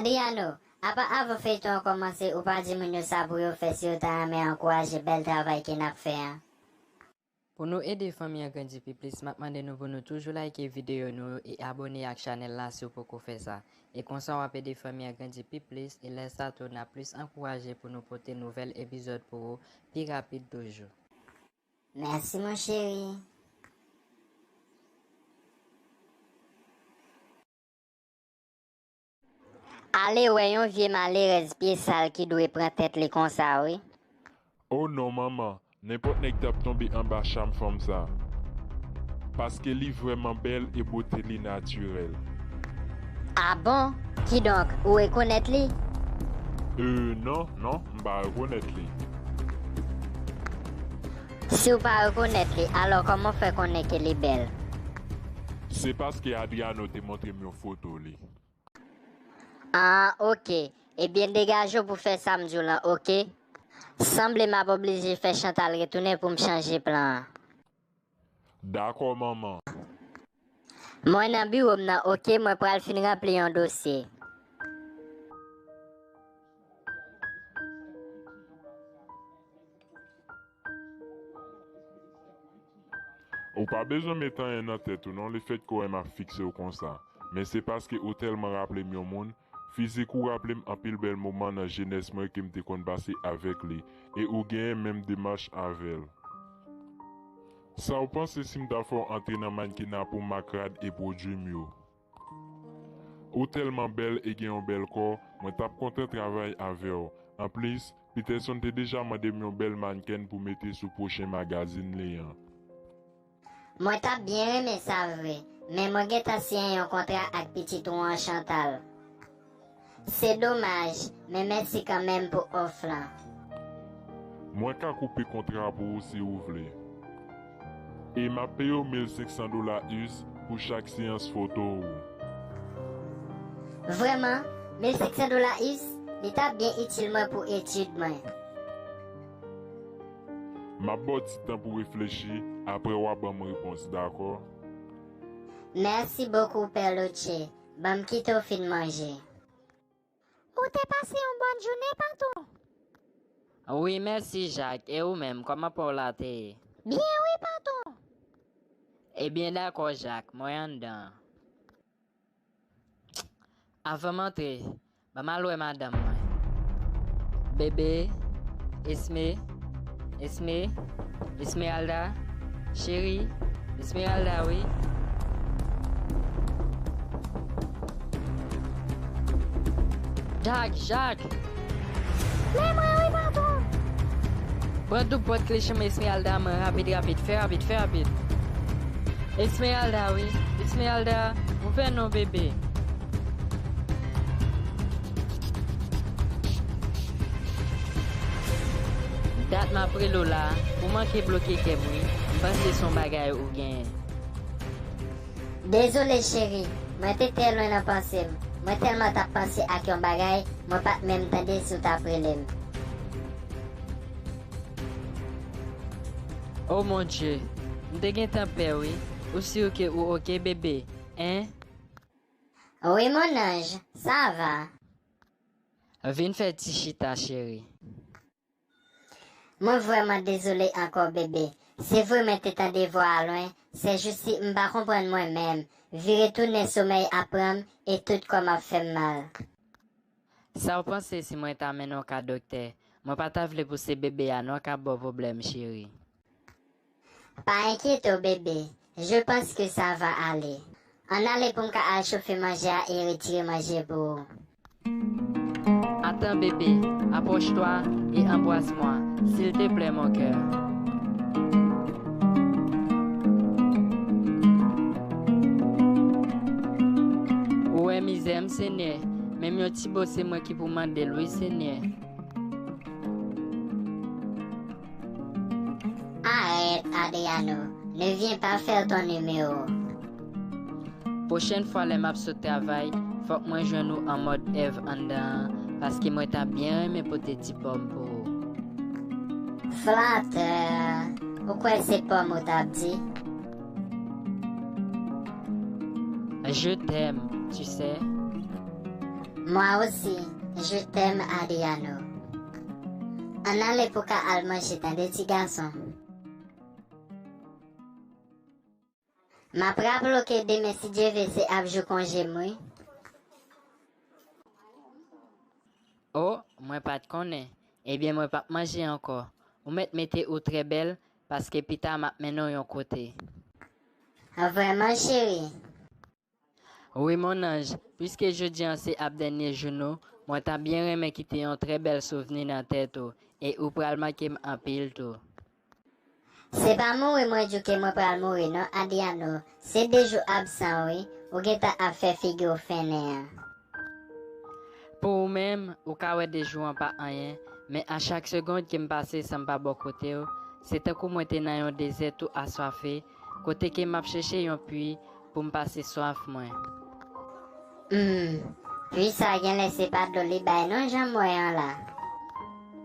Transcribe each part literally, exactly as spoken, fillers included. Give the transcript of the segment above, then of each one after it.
Adriano, apa avan feyton an kòmanse, ou pa di moun yo sa pou yo fè si yo ta renmen ankouraje bèl travay ke n ap fè an? Pou nou ede fanmi an grandi pi plis, m ap mande nou pou nou toujou like videyo nou yo e abòne ak chanèl la si w poko fè sa. E konsa w ap ede fanmi an grandi pi plis, e lè sa tou n ap plis ankouraje pou nou pote nouvèl epizòd pou ou pi rapid toujou. Mèsi mon cheri. Ale wè yon vye malerèz pye sal ki dwe pran tèt li konsa wi. Oh non manman, nenpòt nèg t ap tonbe anba cham fanm sa. Paske li vrèman bèl e bote li natirèl. Ah bon? Kidonk, ou rekonèt li? Euh, non, non, m pa rekonèt li. Si w pa rekonèt li, alò kòman w fè konnen ke li bèl? Se paske Adriano te montre m yon foto li. Ah, oke. Ebyen, degaje w pou fè sa m di w lan, oke? Sanble m ap oblije fè Chantal retounen pou m chanje plan an. Dakò, manman. Mwen nan biwo m nan, oke? Mwen pral fin ranpli yon dosye. Ou pa bezwen met anyen nan tèt ou non, lefètke w wè m ap fikse w konsa. Men se paske ou tèlman raple m yon moun, fizik ou raple m anpil bèl moman nan jenès mwen ke m te konn pase avèk li, e ou genyen menm demach avè l. Sa w panse si m ta fè w antre nan mannkenap ou m ak rad e pwodui m yo? Ou tèlman bèl e gen yon bèl kò, mwen t ap kontan travay avè w. Anplis, Peterson te deja mande m yon bèl mannkenn pou mete sou pwochen magazin li an. Mwen t ap byen renmen sa vre, men mwen gentan siyen yon kontra ak pitit ou an Chantal. Se domaj, men mèsi kanmenm pou òf lan. Mwen ka koupe kontra pou ou si ou vle. E m ap peye w mil senk san dola us pou chak seyans foto ou. Vrèman, mil senk san dola us, li t ap byen itil mwen pou etid mwen. M ap ba w ti tan pou reflechi, apre w a ban m repons, dakò? Mèsi bokou, Pè Loche. Ban m kite w fin manje. Ou te pase yon bòn jounen, patwon? Wi, mèsi, Jak. E ou menm, kòman pa w la te ye? Byen wi, patwon. Ebyen, dakò, Jak. Mwen anndan. Avan m antre, ban m al wè madanm mwen. Bebe, Esme, Esme, Esmeralda, cheri, Esmeralda, wi. Jak, Jak! Men mwen wi, patwon! Pran tout pòt kle chanm Esmeralda mwen, rapid, rapid, fè rapid, fè rapid. Esmeralda, wi. Esmeralda, ouvè non, bebe. Dat m ap rele w la, ou manke bloke kè m wi. M panse se yon bagay ou genyen. Dezole cheri, mwen te trè lwen nan panse m. Mwen tèlman t ap panse ak yon bagay, mwen pa t menm tande si w t ap rele m. Oh mon Dieu, m te gentan pè wi. Ou si ke ou oke bebe, en? Wi mon ange, ça va. Vin fè ti chita cheri. Mwen vrèman dezole ankò bebe. Se vre mwen te tande vwa a lwen, sèjousi m pa konprann mwen menm. Vire tounen somèy ap pran m e tout kò m ap fè m mal. Sa w panse si mwen ta mennen w ka doktè? Mwen pa ta vle pou se bebe a non k ap ba w pwoblèm cheri. Pa enkyete w bebe, je pense que ça va aller. Ann ale pou m ka al chofe manje a e retire manje pou ou. Attends bébé, approche-toi et embrasse-moi, s'il te plaît mon cœur. Ou wè mizè m Senyè, menm yon ti bo se mwen ki pou mande l wi Senyè. Arrête, Adriano, ne viens pas faire ton numéro. Pwochèn fwa lè m ap sot travay, fòk mwen jwenn ou an mòd Èv anndan an, paske mwen ta byen renmen pote ti pòm pou ou. Flatteur, ou kwè se pòm ou t ap di? Je t'aime, tu sais. Moi aussi, je t'aime, Adriano. Ann ale pou ka al manje, tande, ti gason. M ap raple w ke demen, si Dye vle, se ap jou konje m, wi. O, mwen pa t konnen. Ebyen, mwen p ap manje ankò. Ou mèt mete ou trè bèl, paske pita m ap mennen w yon kote. Vrèman, cheri? Wi, mon anj, piske jodi an se ap dènye jou nou, mwen ta byen renmen kite yon trè bèl souvni nan tèt ou, e ou pral manke m anpil tou. Se pa mouri mwen di w ke mwen pral mouri non, Adriano. Se de jou absan wi, ou gentan ap fè figi w fennen an. Pou ou menm, ou ka wè de jou an pa anyen, men a chak segond ke m pase san m pa bò kote w, se tankou mwen te nan yon dezè tou aswafe, kote ke m ap chèche yon pwi pou m pase swaf mwen. Hmm, pwi sa genlè se pa dlo li bay non, jan m wè an la.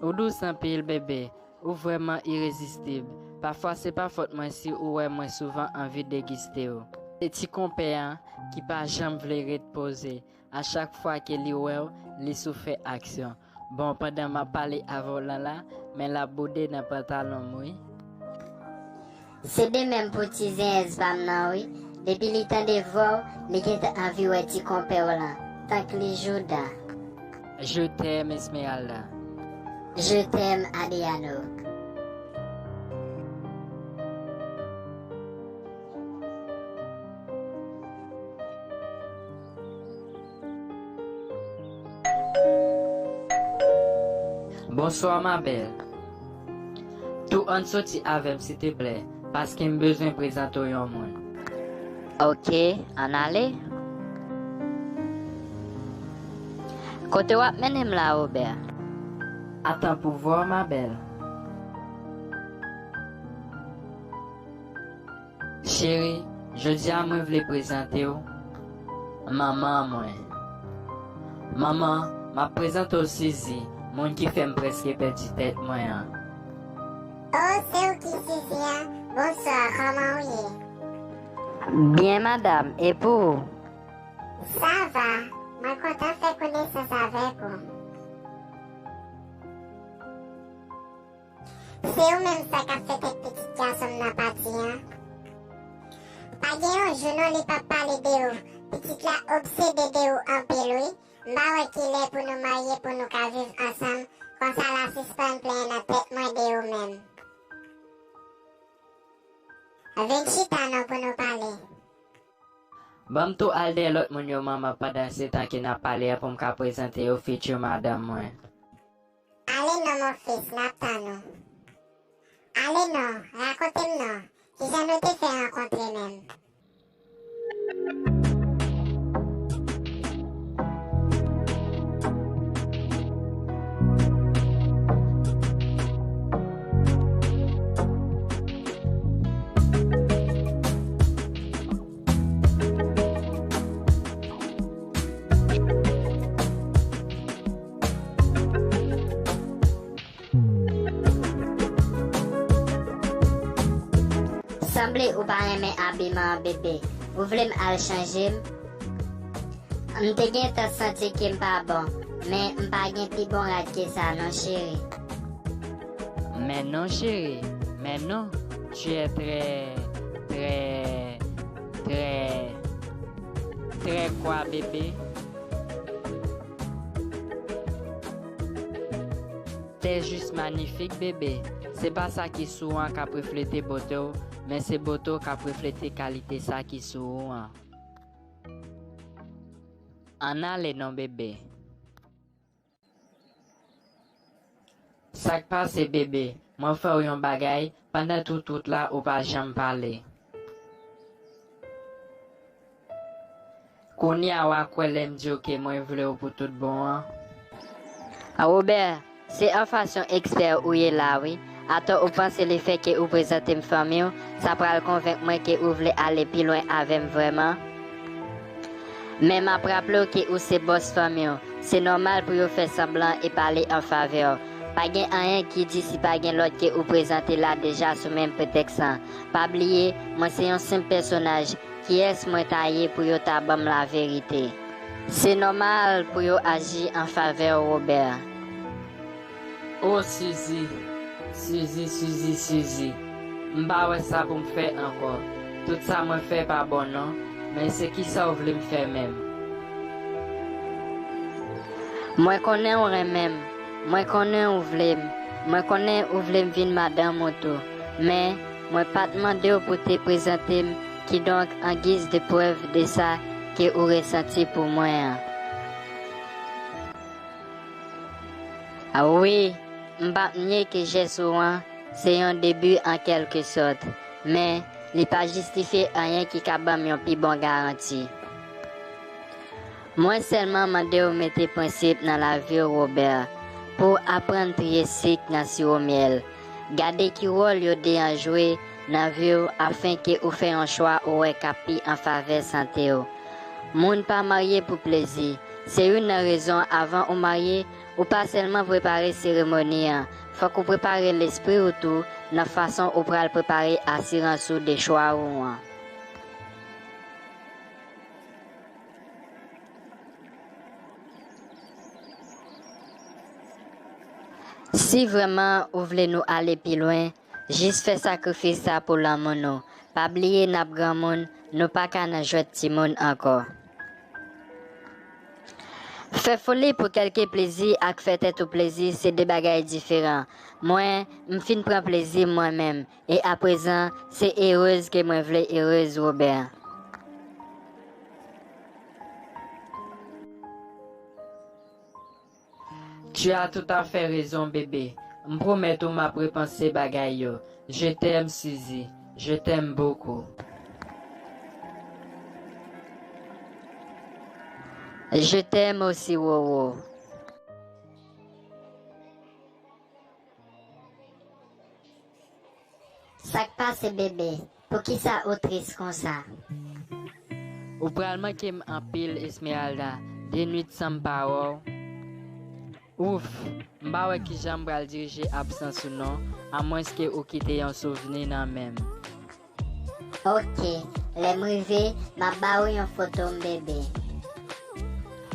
Ou dous anpil, bebe. Ou vrèman irezistib. Pafwa se pa fòt mwen si ou wè mwen souvan anvi degiste w. Se ti konpè an ki pa janm vle ret poze. A chak fwa ke li wè w, li sou fè aksyon. Bon, pandan m ap pale avè w lan la, men l ap boude nan pantalon m, wi. Se de menm pou ti zenyèz pa m nan, wi. Depi li tande vwa w, li gentan anvi wè ti konpè w lan. Tank li jouda. Je t'aime, Esmeralda. Je t'aime, Adriano. Bonsoir, ma belle. Tou ann soti avè m, silteplè, paske m bezwen prezante w yon moun. Ok, ann ale. Kote w ap mennen m la, Robert? Attends pour voir, ma belle. Cheri, jodi a mwen vle prezante w manman mwen. Manman, m ap prezante w Sizi, moun ki fè m prèske pèdi tèt mwen an. Oh, se ou ki Sizi a? Bonswa, kòman w ye? Byen, madanm, e pou ou? Sa va, mwen kontan fè konesans avèk ou. Se ou menm sa k ap fè tèt pitit gason m nan pati an? Pa gen yon jou non li p ap pale de ou. Pitit la obsede de ou anpil wi. M pa wè kilè pou nou marye pou nou ka viv ansanm. Konsa l a sispann plenyen nan tèt mwen de ou menm. Vin chita non pou nou pale. Ban m tou al dèyè lòt moun yo manman pandan se tan ke n ap pale a pou m ka prezante yo fitir madanm mwen. Ale non mon fils, n ap tann ou. Ale non, rakonte m non, kijan nou te fè rankontre menm? Sanble ou pa renmen abiman an, bebe. Ou vle m al chanje m? M te gentan santi ke m pa bon, men m pa gen pi bon rad ke sa non, cheri. Men non, cheri, men non. Tu es très, très, très, très quoi, bébé? T'es juste magnifique, bébé. Se pa sa ki sou ou an k ap reflete bote w, men se bote w k ap reflete kalite sa ki sou ou an. Ann ale non, bebe. Sa k pase, bebe? Mwen fè w yon bagay, pandan tout wout la, ou pa janm pale. Kounye a, w a kwè lè m di w ke mwen vle w pou tout bon an? Robert, se an fasyon ekspè ou ye la, wi. Atò ou panse lefètke ou prezante m fanmi w, sa pral konvenk mwen ke ou vle ale pi lwen avè m vrèman? Men m ap raple w ke ou se bòs fanmi w. Se nòmal pou yo fè sanblan e pale an favè w. Pa gen anyen ki di si pa gen lòt ke ou prezante la deja sou menm pretèks lan. Pa bliye, mwen se yon senp pèsonaj. Kiyès mwen ta ye pou yo ta ban m laverite? Se nòmal pou yo aji an favè w, Robert. O Sizi, Sizi, Sizi, Sizi, m pa wè sa pou m fè ankò. Tout sa mwen fè pa bon non, men se kisa w vle m fè menm? Mwen konnen w renmen m, mwen konnen w vle m, mwen konnen ou vle m vin madanm ou tou, men mwen pa t mande w pou te prezante m, kidonk an giz de prèv de sa ke ou resanti pou mwen an. A wi, m p ap nye ke jès ou an se yon debi an kèlke sòt, men li pa jistifye anyen ki ka ban m yon pi bon garanti. Mwen sèlman mande w mete prensip nan lavi w, Robert, pou w aprann triye sik nan siwo myèl. Gade ki wòl yo de an jwe nan vi w afenke ou fè yon chwa ou wè k ap pi an favè sante w. Moun pa marye pou plezi. Se youn nan rezon, avan ou marye, ou pa sèlman prepare seremoni an, fòk ou prepare lespri w tou nan fason ou pral prepare asirans ou de chwa ou an. Si vrèman ou vle nou ale pi lwen, jis fè sakrifis sa pou lanmou nou. Pa bliye n ap granmoun, nou pa ka nan jwèt timoun ankò. Fè foli pou kèlke plezi ak fè tèt ou plezi se de bagay diferan. Mwen, m fin pran plezi m mwen menm, e aprezan, se erez ke mwen vle erez, Robert. Tu as tout à fait raison, bébé. M pwomèt ou m ap repanse bagay yo. Je t'aime, Suzy. Je t'aime beaucoup. Je t'aime aussi, Roro. Sa k pase, bebe? Poukisa ou tris konsa? Ou pral manke m anpil, Esmeralda, de nwit san m pa wè w. Ouf, m pa wè kijan m pral dirije absans ou non, amwenske ou kite yon souvni nan men m. Oke, lè m rive, m ap ba ou yon foto m, bebe.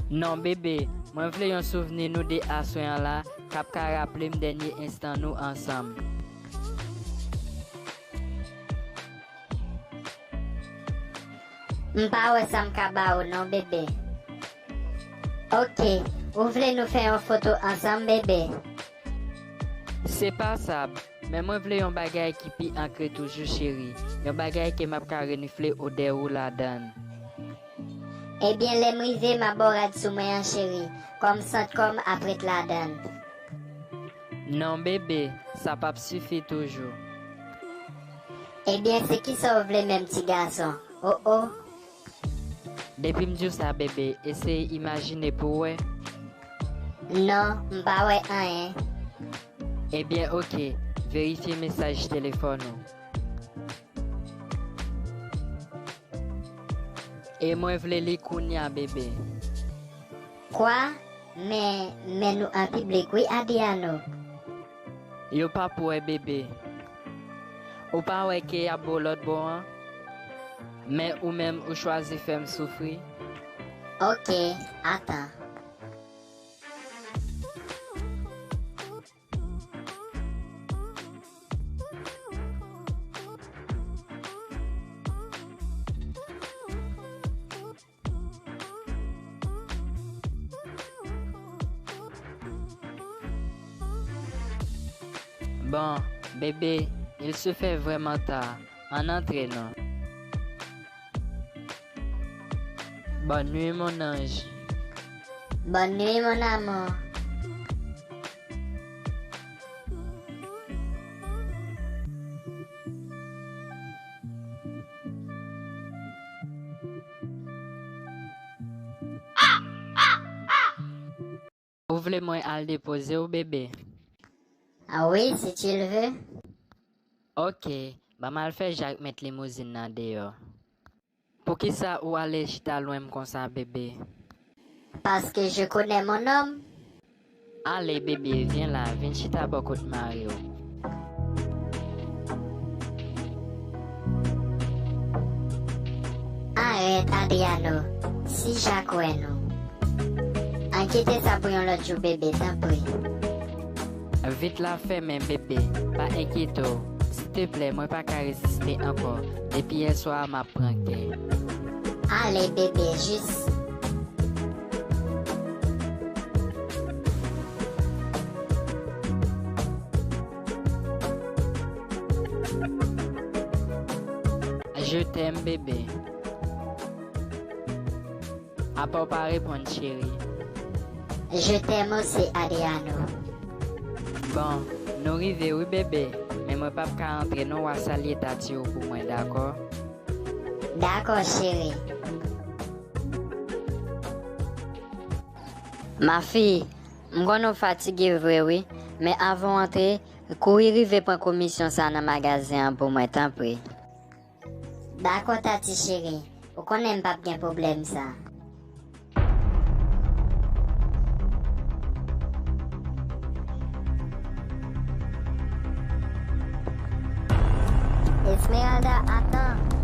Non, bebe, mwen vle yon souvni nou de aswè an la k ap ka raple m dènye enstan nou ansanm. M pa wè sa m ka ba ou non, bebe. Oke, ou vle nou fè yon foto ansanm, bebe? Se pa sa, men mwen vle yon bagay ki pi ankre toujou, cheri. Yon bagay ke m ap ka renifle odè ou ladan l. Ebyen, lè m rive, m ap ba w rad sou mwen an, cheri. Kòm sant kò m ap ret ladan l. Non, bebe, sa p ap sifi toujou. Ebyen, se kisa w vle menm, ti gason? O, o. Depi m di w sa, bebe, eseye imajine pou w wè. Non, m pa wè anyen. Ebyen, oke, verifye mesaj telefòn ou. E mwen vle li kounya, bebe. Kwa? Men, men nou an piblik wi, Adriano. Yo p ap wè, bebe. Ou pa wè ke y ap bo lòt bò an? Men ou menm ou chwazi fè m soufri. Oke, atan. Bon, bebe, il se fait vraiment tard. Ann antre non. Bonne nuit, mon ange. Bonne nuit, mon amour. Ou vle mwen al depoze w, bebe? Ah oui, si tu le veux. Oke, ban m al fè Jacques met limouzin nan deyò. Poukisa ou ale chita lwen m konsa, bebe? Parce que je connais mon homme. Ale, bebe, vyen la, vin chita bò kot mari w. Arèt, Adriano, si Jacques wè nou. Kite sa pou yon lòt jou, bebe, tanpri. Vit la fèmen, bebe, pa enkyete w. Silteplè, mwen pa ka reziste ankò. Depi yèswa a, m ap pran kè. Ale, bebe, jis. Je t'aime, bebe. Apa w pa reponn, cheri? Je t'aime aussi, Adriano. Bon, nou rive wi, bebe, men mwen p ap ka antre non, w a salye tati w pou mwen, dakò? Dakò, cheri. Ma fille, m konnen w fatige vre wi, men avan w antre, kouri rive pran komisyon sa nan magazen an pou mwen, tanpri. Dakò, tati cheri, ou konnen m p ap gen pwoblèm sa. Esmeralda, atan!